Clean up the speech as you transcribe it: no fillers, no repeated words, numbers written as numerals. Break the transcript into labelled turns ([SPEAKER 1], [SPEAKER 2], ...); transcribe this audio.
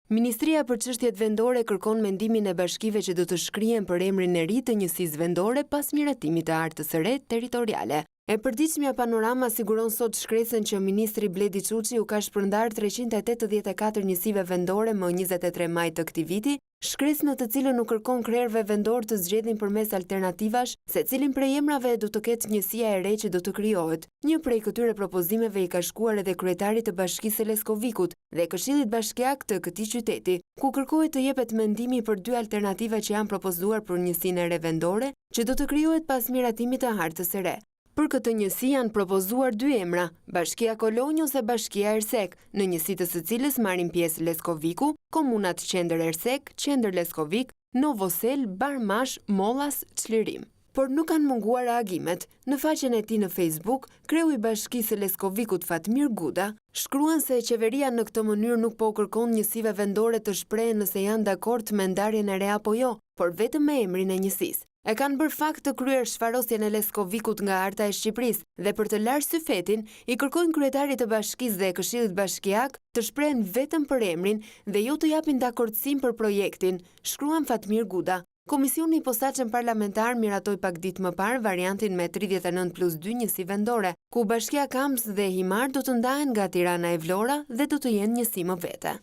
[SPEAKER 1] Ministria për Çështjet Vendore kërkon mendimin e bashkive që do të shkrihen për emrin e ri të njësisë vendore pas miratimit të hartës së re territoriale. E përditshmja Panorama siguron sot shkresën që ministri Bledi Çuçi u ka shpërndarë 384 njësive vendore më 23 maj të këtij viti, shkresë në të cilën u kërkon krerëve vendorë të zgjedhin përmes alternativash se cilin prej emrave do të ketë njësia e re që do të krijohet. Një prej këtyre propozimeve i ka shkuar edhe kryetarit të Bashkisë së Leskovikut dhe Këshillit Bashkiak të këtij qyteti, ku kërkohet të jepet mendimi për dy alternativa që janë propozuar për njësinë e re vendore që do të krijohet pas miratimit të hartës së re. Për këtë njësi janë propozuar dy emra, Bashkia Kolonjë ose Bashkia Ersekë, në njësi të së cilës marrin pjesë Leskoviku, komunat Qendër Ersekë, Qendër Leskovik, Novoselë, Barmash, Mollas, Çlirim. Por nuk kanë munguar reagimet. Në faqen e tij në Facebook, kreu i Bashkisë së Leskovikut Fatmir Guda, shkruan se qeveria në këtë mënyrë nuk po u kërkon njësive vendore të shprehen nëse janë dakord me ndarjen e re apo jo, por vetëm me emrin e njësisë. E kanë bërë fakt të kryer shfarosjen e Leskovikut nga harta e Shqipërisë dhe për të larë syfetin, i kërkojnë kryetarit të bashkisë dhe këshillit bashkiak të shprehen vetëm për emrin dhe jo të japin dakordësinë për projektin, shkruan Fatmir Guda. Komisioni i Posaçëm Parlamentar miratoi pak ditë më parë variantin me 39 plus 2 njësi vendore, ku Bashkia Kamzë dhe Himarë do të ndahen nga Tirana e Vlora dhe do të jenë njësi më vete.